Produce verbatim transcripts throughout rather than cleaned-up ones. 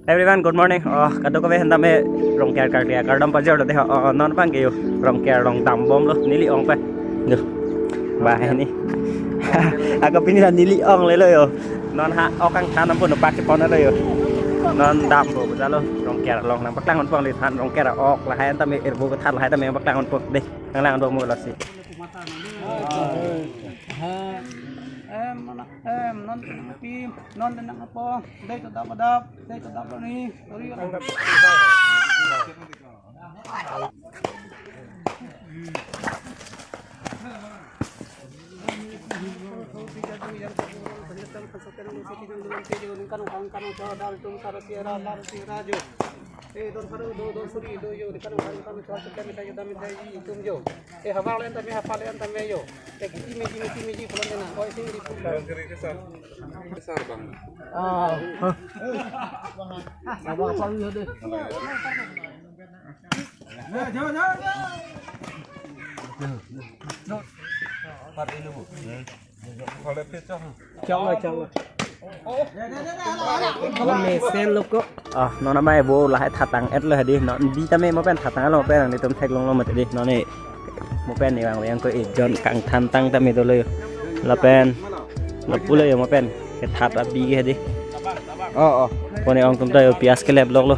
Everyone, good morning. Oh, kadokave aphan tame Rongker karkli akardom pajirlo dei. Oh, non abang ke yo Rongker along dambomlo, neli ong pen. Yo. Bah, ini. Ako pini la neli ong lelo yo. Non ha ok kangthan ampun pak keponlo yo. Non dampo jalo Rongker along nangpaklang ponpo, le than Rongker ok lahai tame erbo kethat lahai tame paklang ponpo dei. Nanglang ponpo lasi. Em, non, em, non, pi, non, nang apo, dei to dap dap, dei to dap ni, ori. Eh, don pharu, do, don suri, do yo, di kanu kanu kanu chua chua kami tayo dami tayo itum yo. Eh, havar len tame, hapar len tame yo. Eh, giti meji, giti meji, pulang dena. Oh, sing di pulang. Besar, Bang. Ah. Sama apa lu ya deh? Empat ini, Bu. Chalo, chalo. Mesen lo ko. Ah, non amai bo lahai thatang et lo dei. Non bi tame mo pen thatanglo, mo pen nangtum theklonglo mati dei. Non ne mo pen ne bang yang ko ekjon kangthan tang tame dolo yo. Lapen lapu lo yo mo pen kethat abi ke dei. Oh, oh. Pone ong atum ta yo pias kelep loklo.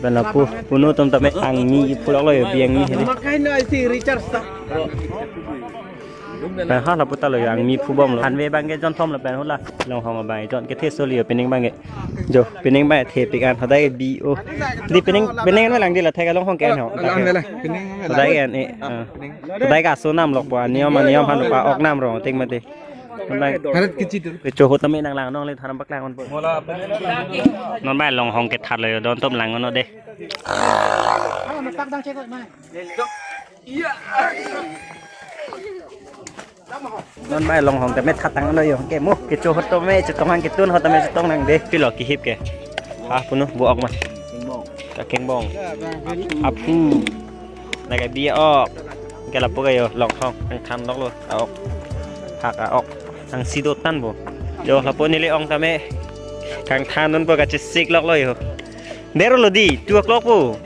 Pen lapu punu atum tame angmi phu loklo yo, bi angmi dei. Makai na isi Richard ta. Pen ha lapu ta lo yo angmi phubomlo. Hanve abang ke jonthom lapen hala Longhong abang jon kethe soli yo pining abang ke. Jo, pining abang thepik an hodai bi o. Dei pining, pining an lang dei la thek Longhong ke an ho. Lang dei la, pining an lang. Hodai ke an e. Ah. Pining. Hodai ke aso namlokpo, aniyom aniyom aphan pa ok nam rong tik mati. Hodai. Harat kichi tu. Kecho ahut tame nanglang non le tharam paklang ponpo. Non abang Longhong kethatlo yo, don atum lang non dei. Non abang Longhong tame thatanglo yo. Ke mo kecho ahut tame chetong hang, ketun ahut tame chetong nang dei. Pilo kihip ke? Ah, punu bo ok ma. Kakengbong. Aphu. Nang ke bi ok. Ke lapu ke yo Longhong kangthan loklo. Ok. Hak ok. Nangsi do tangpo. Yo lapu neli ong tame kangthan dunpo, kachesik loklo yo. Dero lo dei, two o'clock po.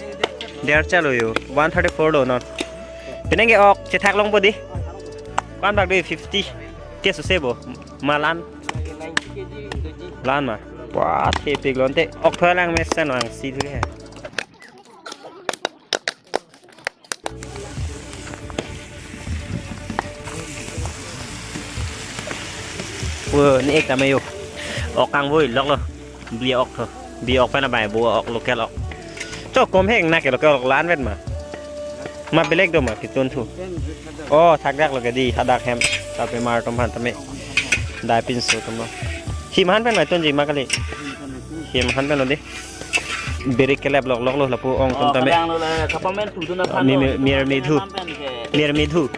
Der chalo yo, one thirty-four lo non. Pining ke ok chethak longpo dei. Kwan bak dei fifty. Ke suse bo. Malan. Lan ma. Wah, thepik lonte. Ok tholang mesen nangsi thu he. Wo, ne ek tame yo. Ok kangvoi loklo. Bi ok tho. Bi ok pen abang bo ok local ok. Cho kom heng na ke local ok lan vet ma. Ma belek do ma ketun thu. Oh, thakdak lo ke dei, hadak hem. Tapi mar atum aphan tame. Dai pinso atum lo. Him aphan pen ma tunji ma kali. Him aphan pen lo dei. Birik kelep lok loklo lapu ong atum tame. Kadang lo la, kapamen tu tu na. Mi, mi, mir mi thu. Mir mi thu.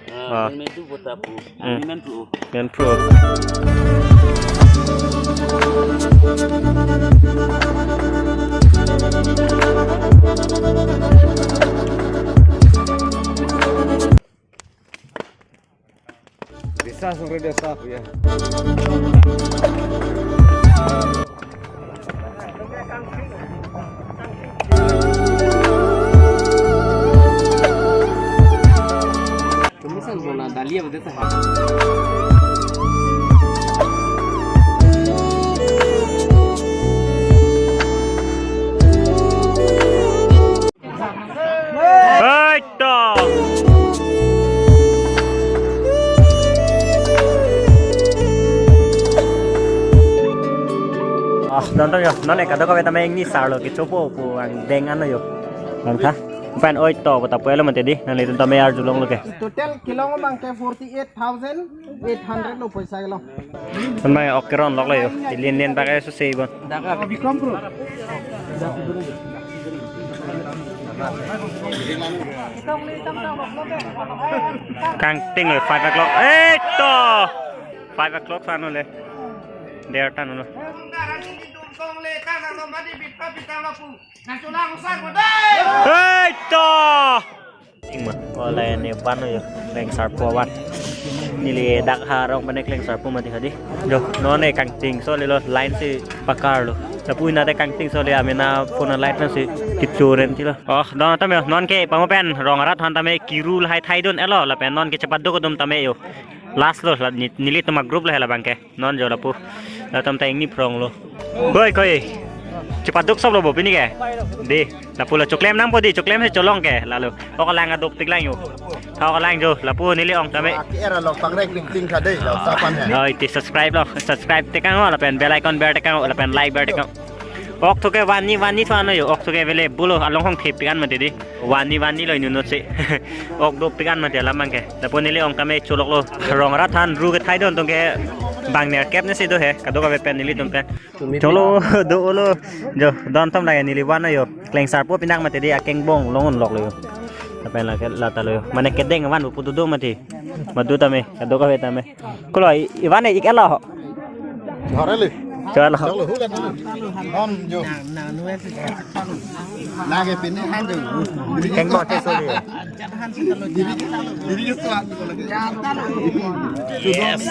Ah, ah. Mir mi thu vota pu. Hmm. Mir mi thu. Mir thu. Desa sore desa ya. Kemisan zona dalia betul tak? Hei, to. Ah, nonton yo, non ek kadokave tame ingni sarlo kechopo pu angdeng ano yo. Nangtha. Pen oi to, bata puelo mate dei, nanglitum tame arjulonglo ke. Total kelong abang ke forty-eight thousand eight hundred lo poisa kelong. Pen mai ok keron loklo yo. Ilin lin pakai susi bon. Bikram Pro. Kangting lo five o'clock. Eh, to. Five o'clock sano le. Der tan lo. Hei, to. Ingma, oleh ne ban yo, beng sarpo ban. Neli dak ha arong panek leng sarpo mati hadi. Jo, non e kangting so lelo line si pakar lo. Lapu ina te kangting so le amena phone light na si kipchoren tilo. Oh, don tame non ke pamo pen rong arat han tame kiru lahai thaidun elo lapen non ke chepaduk atum tame yo. Last lo la ni- nelitum a group lo hela bangke. Non jo lapu. Latum ta ingni phrong lo. Koi koi. Chepaduk sop lo bo pini ke. Di. Lapu la choklem nangpo di, choklem si cholong ke. Lalo. Ok lang aduk tik lang yo. Tha ok lang jo. Lapu neli ong tame. Aki era lo pangrek ring ting kha dei lo sapan he. Oi, ti subscribe lo. Subscribe tekang o lapen bell icon ber tekang o lapen like ber tekang. Ok thuke vani vani thu ano yo. Ok thuke vele bulo along hong thip pikan mati di. Vani vani lo inut si. Ok do pikan mati alam bangke. Lapu neli ong tame cholok lo. Rong arat han ru ke thaidun atum ke bang nerkep ne si do he. Kadokave pen nelitum pen. Cholo do lo. Jo, don tom lagi neli van yo. Kleng sarpo pinak mati di akeng bong longun lok lo yo. Lapen la ke lata lo yo. Mane kedeng van pu do do mati. Madu tame, kadokave tame. Kulo i- ivan e ik elo. Chorele. Chorele. Cholo, hulat dulu. Om jo. Lagi pini han jo. Keng bong te soli. Diri, diri ke suat. Yes.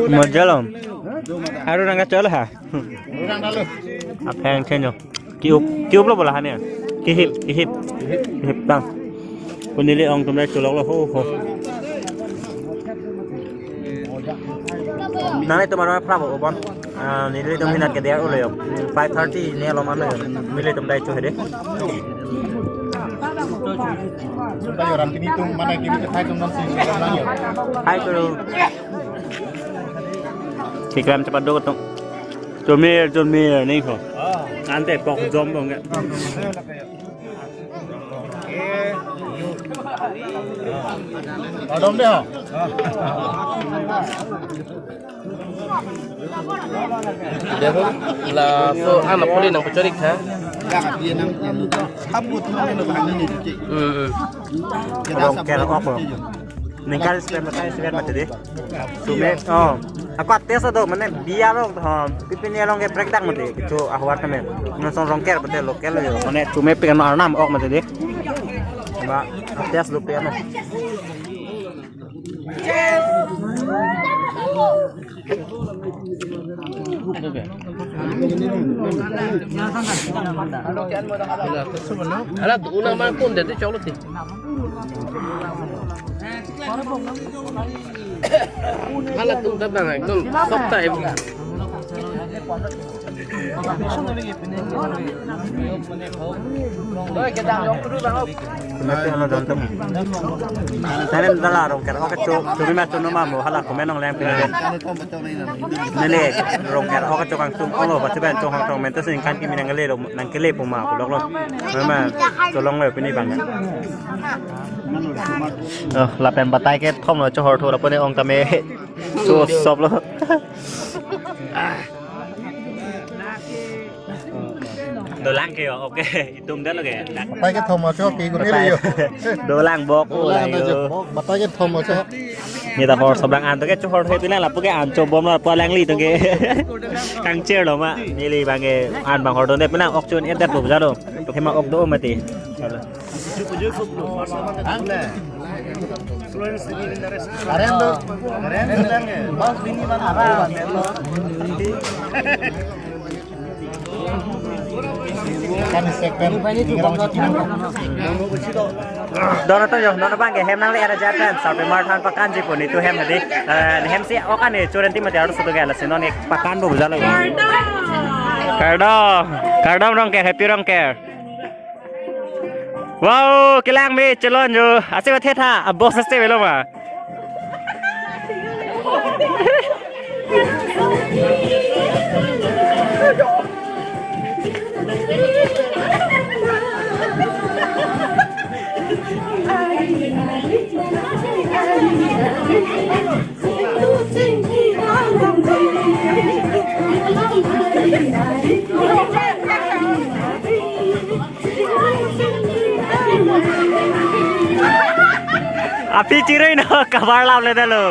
Majalom. Aru nangka cholo ha. Orang dalu. Apheng chenyo. Kiup, kiup lo bola hania. Kihip, kihip. Kihip tang. Kunili ong tumle cholok lo ho ho. Nanglitum arong prabo obon. Ah, nelitum hinat ke der ulo yo. Five thirty ne alom ano yo. Nelitum dai cho hede. Sudah yo ram kini tum mana kini ke thai tum non si lang yo. Hai kuru. Tikram chepaduk atum. Chomir, chomir, ni ho. Ante pok jom bong ya. Adam deh. Dia tu laso anak poli nang pecorik ha. Hmm, hmm. Rongker ok lo. Ningkan seven, seven mati di. Sume, oh. Ako ates do, mane biar lo, oh. Pipin ya long ke break dak mati. Itu ahwar kami. Nang song rongker betul local yo. Mane sume pikan arnam ok mati di. Ba ates lo pikan. Ala tu unang mangkun dati cholo ti. Ala tu tabang ekdom sokta ibu. Doi kedang long kudu bang. Mati ano jantung. Tane dala rongker ok cho, chumi ma chono ma mo hala komen nong leng pin. Nele rongker ok cho kangtung olo ba cheben chong hong tong men to sing kan kimi nang le nang kele puma ko lok lo. Mama cholong lo pini bang. Oh, lapen batai ke thom lo chohor tho lapen ong tame. So sop lo. Dolang ke yo, oke. Itum dah lo ke. Batai ke thom cho ke guri le yo. Dolang bok o la yo. Batai ke thom cho. Ni ta hor sobrang an to ke cho hor he pina lapu ke an cho bom la pa lang li to ke. Kangcher lo ma. Neli bang ke an bang hor don de pina ok chun et dat lo ja lo. To ke ma ok do mati. Karen do. Karen do lang ke. Bas bini mana? Kan second. Ingin orang ciki nang. Dono to yo, dono bang ke hem nang le era jatan, sampai marthan pakan ji pun itu hem tadi. Eh, hem si okan ni churen tim mati harus satu gala sinon ek pakan bu bujalo. Kardom, kardom rongker, happy rongker. Wow, kelang me chelon jo. Ase ba thetha, a boss ase belo ma. Aphi chirui no kabar lam le dalo.